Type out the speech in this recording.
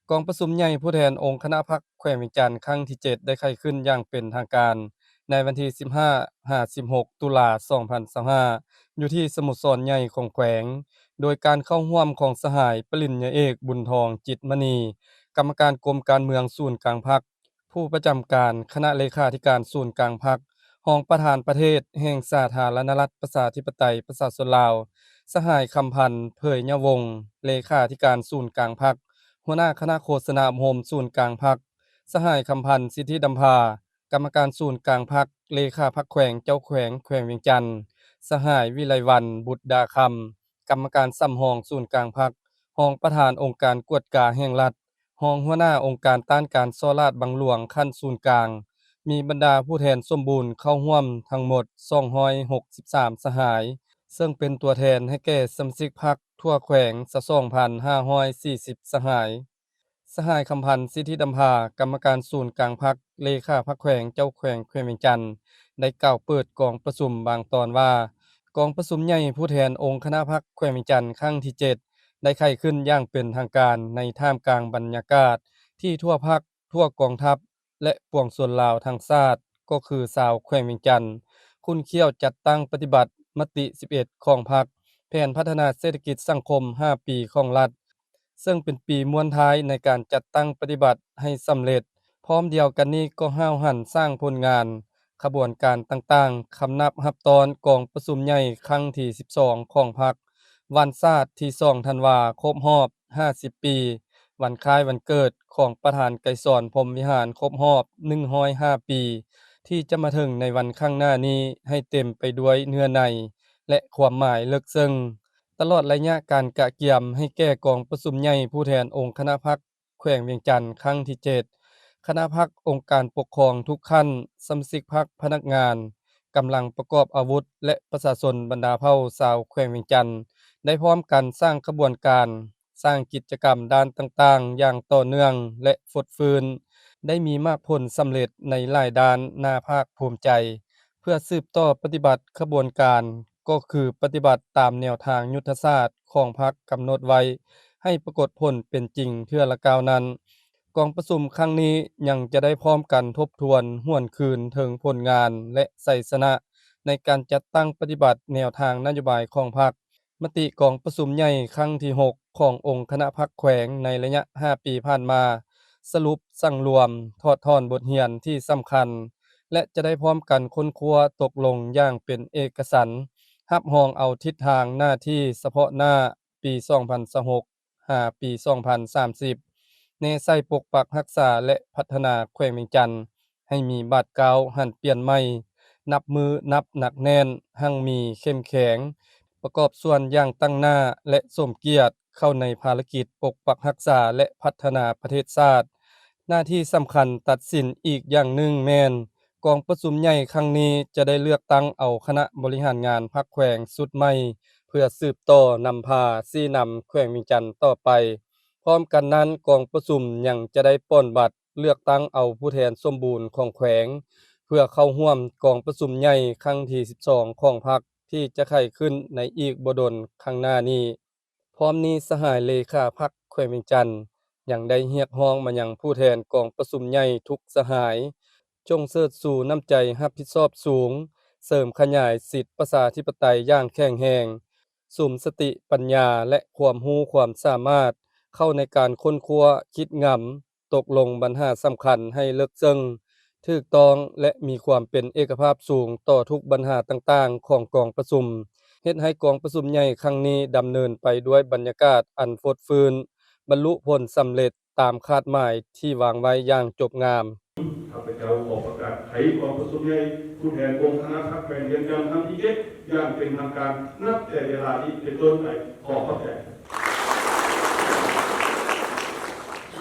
ກອງປະຊຸມໃຫຍ່ຜູ້ແທນອົງຄະນະພັກແຂວງວຽງຈັນຄັ້ງທີເຈັດ ໄດ້ໄຂຂຶ້ນຢ່າງເປັນທາງການໃນວັນທີສິບຫ້າຫາສິບຫົກຕຸລາສອງພັນຊາວຫ້າ ຢູ່ທີ່ສະໂມສອນໃຫຍ່ຂອງແຂວງ ໂດຍການເຂົ້າຮ່ວມຂອງສະຫາຍປະລິນຍາເອກ ບຸນທອງ ຈິດມະນີ ກຳມະການກົມການເມືອງສູນກາງພັກ, ຜູ້ປະຈຳການຄະນະເລຂາທິການສູນກາງພັກ, ຮອງປະທານປະເທດແຫ່ງສາທາລະນະລັດ ປະຊາທິປະໄຕ ປະຊາຊົນລາວ, ສະຫາຍ ຄຳພັນ ເຜີຍຍະວົງ ເລຂາທິການສູນກາງພັກ, ຫົວໜ້າຄະນະໂຄສະນາອົບຮົມສູນກາງພັກ, ສະຫາຍ ຄຳພັນ ສິດທິດຳພາ ກຳມະການສູນກາງພັກ, ເລຂາພັກແຂວງ, ເຈົ້າແຂວງແຂວງວຽງຈັນ, ສະຫາຍ ວິໄລວັນ ບຸດດາຄຳ ກຳມະການສຳຮອງສູນກາງພັກ, ຮອງປະທານອົງການກວດກາແຫ່ງລັດ, ຮອງຫົວໜ້າອົງການຕ້ານການສໍ້ລາດບັງຫຼວງຂັ້ນສູນກາງ, ມີບັນດາຜູ້ແທນສົມບູນເຂົ້າຮ່ວມທັງໝົດສອງຮ້ອຍຫົກສິບສາມສະຫາຍ, ເຊິ່ງເປັນຕົວແທນໃຫ້ແກ່ສະມາຊິກພັກທົ່ວແຂວງຊາວສອງພັນຫ້າຮ້ອຍສີ່ສິບສະຫາຍ. ສະຫາຍ ຄຳພັນ ສິດທິດຳພາ ກຳມະການສູນກາງພັກ, ເລຂາພັກແຂວງ, ເຈົ້າແຂວງແຂວງວຽງຈັນ ໄດ້ກ່າວເປີດກອງປະຊຸມບາງຕອນວ່າ, ກອງປະຊຸມໃຫຍ່ຜູ້ແທນອົງຄະນະພັກແຂວງວຽງຈັນຄັ້ງທີເຈັດ ໄດ້ໄຂຂຶ້ນຢ່າງເປັນທາງການໃນທ່າມກາງບັນຍາກາດທີ່ທົ່ວພັກ, ທົ່ວກອງທັບ ແລະ ປວງຊົນລາວທັງຊາດ ກໍຄືຊາວແຂວງວຽງຈັນ ຂຸ້ນຂ້ຽວຈັດຕັ້ງປະຕິບັດມະຕິສິບເອັດຂອງພັກ, ແຜນພັດທະນາເສດຖະກິດສັງຄົມຫ້າປີຂອງລັດ, ເຊິ່ງເປັນປີມ້ວນທ້າຍໃນການຈັດຕັ້ງປະຕິບັດໃຫ້ສຳເລັດ. ພ້ອມດຽວກັນນີ້ກໍຫ້າວຫັນສ້າງຜົນງານ, ຂະບວນການຕ່າງໆ, ຄຳນັບຮັບຕ້ອນກອງປະຊຸມໃຫຍ່ຄັ້ງທີສິບສອງຂອງພັກ, ວັນຊາດທີສອງທັນວາ ຄົບຮອບຫ້າສິບປີ, ວັນຄ້າຍວັນເກີດຂອງປະທານໄກສອນ ພົມວິຫານ ຄົບຮອບໜຶ່ງຮ້ອຍຫ້າປີ, ທີ່ຈະມາເຖິງໃນວັນຂ້າງໜ້ານີ້ ໃຫ້ເຕັມໄປດ້ວຍເນື້ອໃນ ແລະ ຄວາມໝາຍເລິກເຊິ່ງ. ຕະຫຼອດໄລຍະການກະກຽມໃຫ້ແກ່ກອງປະຊຸມໃຫຍ່ຜູ້ແທນອົງຄະນະພັກແຂວງວຽງຈັນຄັ້ງທີເຈັດ, ຄະນະພັກ, ອົງການປົກຄອງທຸກຂັ້ນ, ສະມາຊິກພັກ, ພະນັກງານ, ກຳລັງປະກອບອາວຸດ ແລະ ປະຊາຊົນບັນດາເຜົ່າຊາວແຂວງວຽງຈັນ ໄດ້ພ້ອມກັນສ້າງຂະບວນການ, ສ້າງກິດຈະກຳດ້ານຕ່າງໆຢ່າງຕໍ່ເນື່ອງ ແລະ ຟົດຟື້ນ, ໄດ້ມີໝາກຜົນສຳເລັດໃນຫຼາຍດ້ານໜ້າພາກພູມໃຈ. ເພື່ອສືບຕໍ່ປະຕິບັດຂະບວນການ ກໍຄືປະຕິບັດຕາມແນວທາງຍຸດທະສາດຂອງພັກກຳນົດໄວ້ ໃຫ້ປາກົດຜົນເປັນຈິງເທື່ອລະກ້າວນັ້ນ, ກອງປະຊຸມຄັ້ງນີ້ຍັງຈະໄດ້ພ້ອມກັນທົບທວນຫວນຄືນເຖິງຜົນງານ ແລະ ໄຊຊະນະໃນການຈັດຕັ້ງປະຕິບັດແນວທາງນະໂຍບາຍຂອງພັກ, ມະຕິກອງປະຊຸມໃຫຍ່ຄັ້ງທີຫົກຂອງອົງຄະນະພັກແຂວງໃນໄລຍະຫ້າປີຜ່ານມາ, ສະຫຼຸບ, ສັງລວມ, ຖອດຖອນບົດຮຽນທີ່ສຳຄັນ ແລະ ຈະໄດ້ພ້ອມກັນຄົ້ນຄວ້າຕົກລົງຢ່າງເປັນເອກະສັນ, ຮັບຮອງເອົາທິດທາງໜ້າທີ່ສະເພາະໜ້າປີສອງພັນຊາວຫົກ ຫາປີສອງພັນສາມສິບ ແນໃສ່ປົກປັກຮັກສາ ແລະ ພັດທະນາແຂວງວຽງຈັນ ໃຫ້ມີບາດກ້າວຫັນປ່ຽນໃໝ່, ນັບມື້ນັບໜັກແໜ້ນ, ຮັ່ງມີເຂັ້ມແຂງ, ປະກອບສ່ວນຢ່າງຕັ້ງໜ້າ ແລະ ສົມກຽດເຂົ້າໃນພາລະກິດປົກປັກຮັກສາ ແລະ ພັດທະນາປະເທດຊາດ. ໜ້າທີ່ສຳຄັນຕັດສິນອີກຢ່າງໜຶ່ງແມ່ນ ກອງປະຊຸມໃຫຍ່ຄັ້ງນີ້ຈະໄດ້ເລືອກຕັ້ງເອົາຄະນະບໍລິຫານງານພັກແຂວງຊຸດໃໝ່ ເພື່ອສືບຕໍ່ນຳພາຊີ້ນຳແຂວງວຽງຈັນຕໍ່ໄປ. ພ້ອມກັນນັ້ນ, ກອງປະຊຸມຍັງຈະໄດ້ປ່ອນບັດເລືອກຕັ້ງເອົາຜູ້ແທນສົມບູນຂອງແຂວງ ເພື່ອເຂົ້າຮ່ວມກອງປະຊຸມໃຫຍ່ຄັ້ງທີສິບສອງຂອງພັກ ທີ່ຈະໄຂຂຶ້ນໃນອີກບໍ່ດົນຂ້າງໜ້ານີ້. ພ້ອມນີ້ສະຫາຍເລຂາພັກແຂວງວຽງຈັນ ຍັງໄດ້ຮຽກຮ້ອງມາຍັງຜູ້ແທນກອງປະຊຸມໃຫຍ່ທຸກສະຫາຍ ຈົ່ງເຊີດຊູນ້ຳໃຈຮັບຜິດຊອບສູງ, ເສີມຂະຫຍາຍສິດປະຊາທິປະໄຕຢ່າງແຂງແຮງ, ສຸມສະຕິປັນຍາ ແລະ ຄວາມຮູ້ຄວາມສາມາດເຂົ້າໃນການຄົ້ນຄວ້າ, ຄິດງຳ, ຕົກລົງບັນຫາສຳຄັນໃຫ້ເລິກເຊິ່ງ, ຖືກຕ້ອງ ແລະ ມີຄວາມເປັນເອກະພາບສູງຕໍ່ທຸກບັນຫາຕ່າງໆຂອງກອງປະຊຸມ, ເຮັດໃຫ້ກອງປະຊຸມໃຫຍ່ຄັ້ງນີ້ດຳເນີນໄປດ້ວຍບັນຍາກາດອັນຟົດຟື້ນ, ບັນລຸຜົນສຳເລັດຕາມຄາດໝາຍທີ່ວາງໄວ້ຢ່າງຈົບງາມ. ຂ້າພະເຈົ້າຂໍປະກາດໄຂກອງປະຊຸມໃຫຍ່ຜູ້ແທນອົງຄະນະພັກແຂວງວຽງຈັນຄັ້ງທີເຈັດຢ່າງເປັນທາງການ ນັບແຕ່ເວລານີ້ເປັນຕົ້ນໄປ. ຂໍຂອບໃຈ.